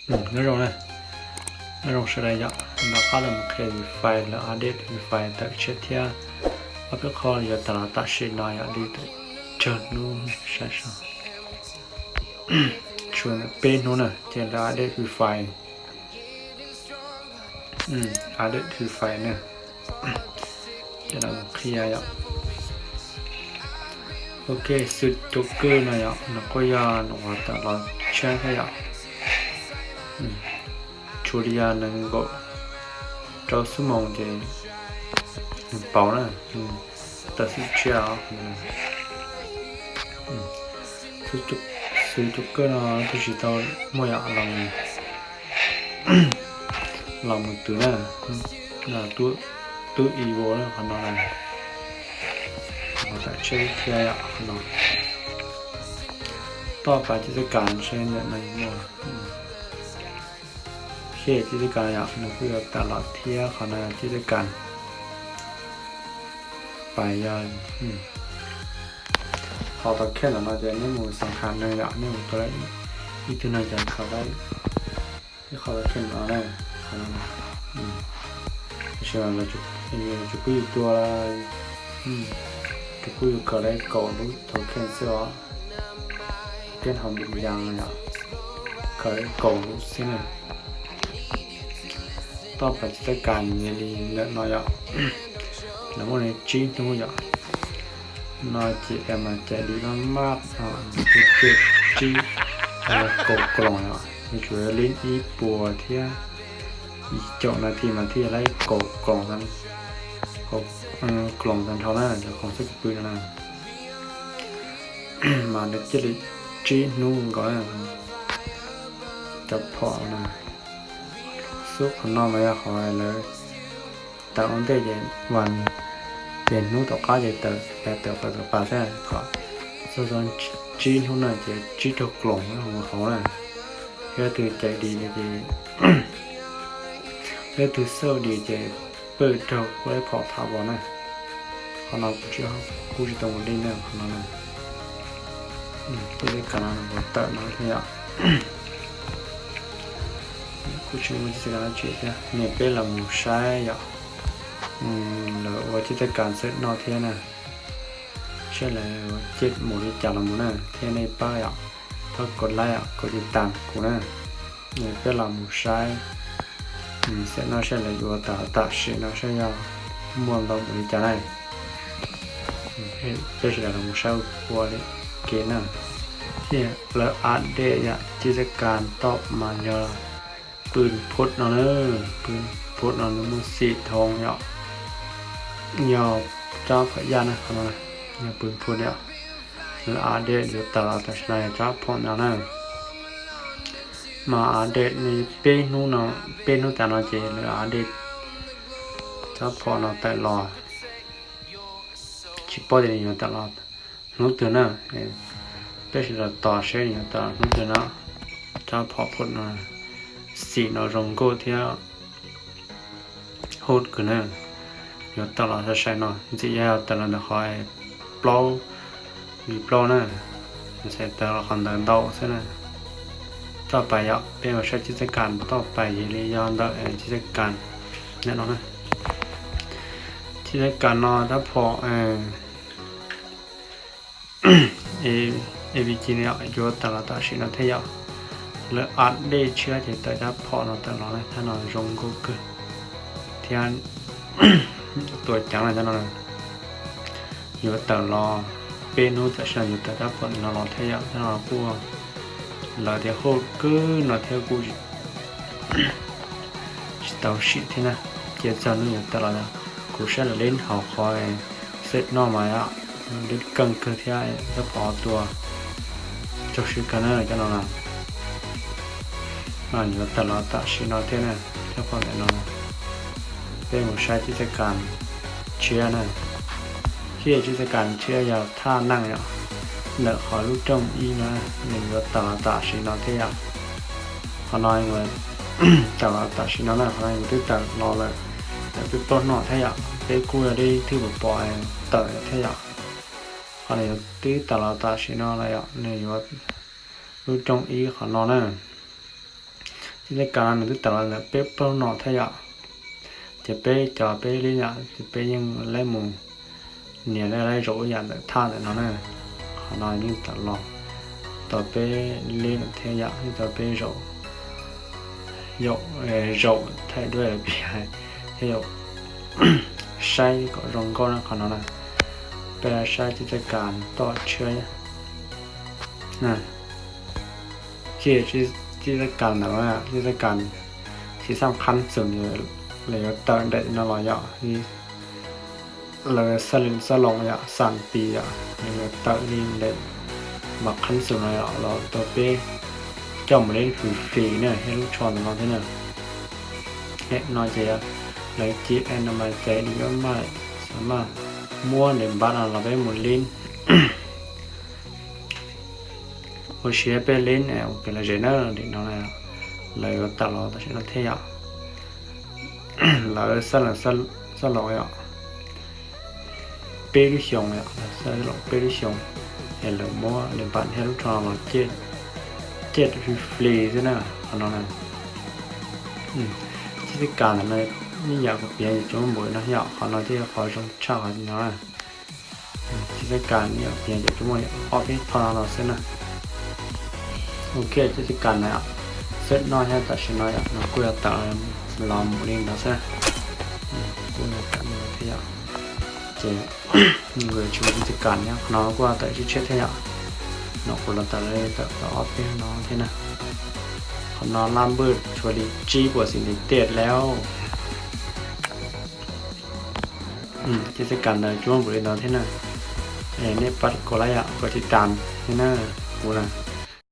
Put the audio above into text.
Nyob zoo na, nyob zoo sawv daws yom, nov qab los qhia Free Fire lawv update Free Fire tawm tshiab thiab ob peb qho yuav tawm los tam sim no yom, li tawm tsawg hnub saib so, tshuav peb hnub na ces lawv update Free Fire, update Free Fire na, ces los qhia yom. Ok, xwb cov kawj no yom, nws kuj yog nws uas tawm los tshiab thiab yom. Tshuav li yog nees nkaum rau xuab moos ces nws pauv na, tawm xwb tshiab os. Xwb cov kawj no twb tsis tau muaj yom, los mus twv na, twb evo na qhov no na, tawm tshiab thiab yom qhov no. Toj pas cib txoj kas seb ntawm no muaj. Xyej cib txoj kas yom, nws kuj yuav tawm los thiab qhov no cib txoj kas. Pais yog qhov tau kheej ntawm no ces nej mus xav khav neeg yom, nej mus tua ib tug neeg ces khav ib qho tau kheej no na, qhov no. Tab sis mas tsis pub yus tua, tsis pub yus khav li kaum lub tau kheej xwb os. Kheej hauv npis yas no yom, khav li kaum lub xwb na. Toj pas cib txoj kas nyias li ntawm no yom, lawv muaj li tsib hnub yom. No ces es mas cais di maj maj no, tsib kaum kloos yom, nws tsuas yog li ib puas thiab ib caum nas this mas thiaj yog li kaum kloos, kaum kloos tag nrho na, cov khoom xab pw no na. Mas nws cia li tsib hnub nkaus na, cov phom na. Xub qhov no mas yog qhov lawv tawm ua ntej ces vas pes hnub tom qab ces tawm, tawm pas tom pas thiab kom txog txog tsib hnub na ces tsib caug kloos mus hauv na. Yog leej twg cais di ces, leej twg xauj di ces pawj raug kuj li phom thav vos na. Qhov no kuj tsis tau mus li na, qhov no na. Cib txoj kas no tawm no thiab yom. Kuj tsis muaj cib txoj kas dab tsi thiab, nej peb los mus saib yom. Lawv ua cib txoj kas xwb no thiab na. Saib lawv ua cib mus li cas los mus na, thiab nej pab yom, pab kov like, kov tiv tam kuv na. Nej peb los mus saib xwb no saib lawv yuav tawm tam sim no saib yog muaj ntau mus li cas na. Peb sawv daws los mus saib ua li kev na. Thiab lawv update yom, cib txoj kas toj mas yog pw phut no na, pw phut no nws muaj xim thoo yom, yog rab phom yaj na, qhov no yog pw phut yom. Lawv update yuav tawm los tam sim no yog rab phom no na. Mas update li peb hnub no, peb hnub tas no ces lawv update rab phom no tawm los. Tsis paub tias nws yuav tawm los hnub twg na. Peb sawv daws tos seb nws yuav tawm los hnub twg no. Rab phom phut no xim no zoo nkauj thiab hot kawg na. Yuav tawm los sai sai no, ntxim yog tawm los ntawm qhov plaub, viv plaub na. Ntxim tawm los qhov ntawd ntau xwb na. Toj pais yom, peb mus saib cib txoj kas toj pais yog li yog ntawm cib txoj kas ntawm no na. Cib txoj kas no rab phom A V G no yom, yuav tawm los tam sim no thiab yom. Lawv update tshiab ces tawm rab phom no tawm los na, rab no zoo nkauj kawg thiab tua ceev na. Rab no yuav tawm los peb hnub tam sim no yuav tawm rab phom no los thiab yom. Rab no kuj lawv tias hot kawg no thiab kuj tsis tau sim thiab na. Cia txog hnub yuav tawm los, kuv saib lawv lib hauv qhov xwb no mas yom, lib keej kawg thiab rab phom tua raug siab kawg na cov no na. Mas yuav tawm los tam sim no thiab na, rab phom ntawm no. Peb mus saib cib txoj kas tshiab na. Thiab cib txoj kas tshiab yog thaj neej yom, ntawm qhov lub rooj ib no, nws yuav tawm los tam sim no thiab yom. Qhov no tawm los tam sim no na, qhov no twb tawm los lawm, tawm twb plaub hnub thiab yom, peb kuj yog ib tug pom pom tawm thiab yom. Qhov no yuav twb tawm los tam sim no lawm yom, nws yuav lub rooj ib qhov no na. Tej kas no nws twb tawm los ntawm peb plaub no thiab yom. Ces peb cov peb li yom, ces peb yeej laib mus nias laib zaum yam ntawm thaj ntawm no na. Qhov no yeej tawm los tau peb li no thiab yom, yeej tau peb zaum, zaum thaij duab lawm pia thiab yom, saib kom zoo nkauj na qhov no na. Peb saib tib txoj kas toj tshiab. Ces tib txoj kas ntawd na, tib txoj kas tsis xam khab xum, lawv yuav tawm daim no los yom, lawv xab lwm xab loos yom, xam pis yom, lawv yuav tawm li daim mas khab xum no yom, los tau peb coj mus leb fis fis na, thiab lub tsho ntawm no thiab na. No ces lawv cia no mas ces li yuav maj, xam maj muab daim npab no los peb mus leb ua siab peb leb ua kev lom zem na. Daim no lawv yuav tawm los tam sim no thiab yom. Lawv xab lwm xab loos yom, peb lub xyoos yom, lawv xab lwm peb lub xyoos, es lawv muab daim npab thiab lub tsho no los ciaj fis fis xwb na. Qhov no na, tib txoj kas ntawm no yeej yam kuv piav ces tsuas muaj npaum no yom, qhov no thiaj yog qhov zoo tshaj qhov no na. Tib txoj kas yeej yam kuv piav ces tsuas muaj ob peb qho no los xwb na. Ok, tib txoj kas na, xwb no thiab tam sim no yom, no kuj yog tawm los mus li ntawd xwb. Kuj yog tawm li ntawd thiab yom. Ces nkawd tsis ua tib txoj kas thiab, qhov no kuj tawm tshiab tshiab thiab yom. No kuv los tawm li tawm tau ob peb no thiab na. Qhov no lab npwj tshuav li tsib puas xis ntis tej lawm. Tib txoj kas ntawd tsuas muaj npaum li ntawd thiab na. Nej pab kuv like yom, kuv tiv tam thiab na, kuv na.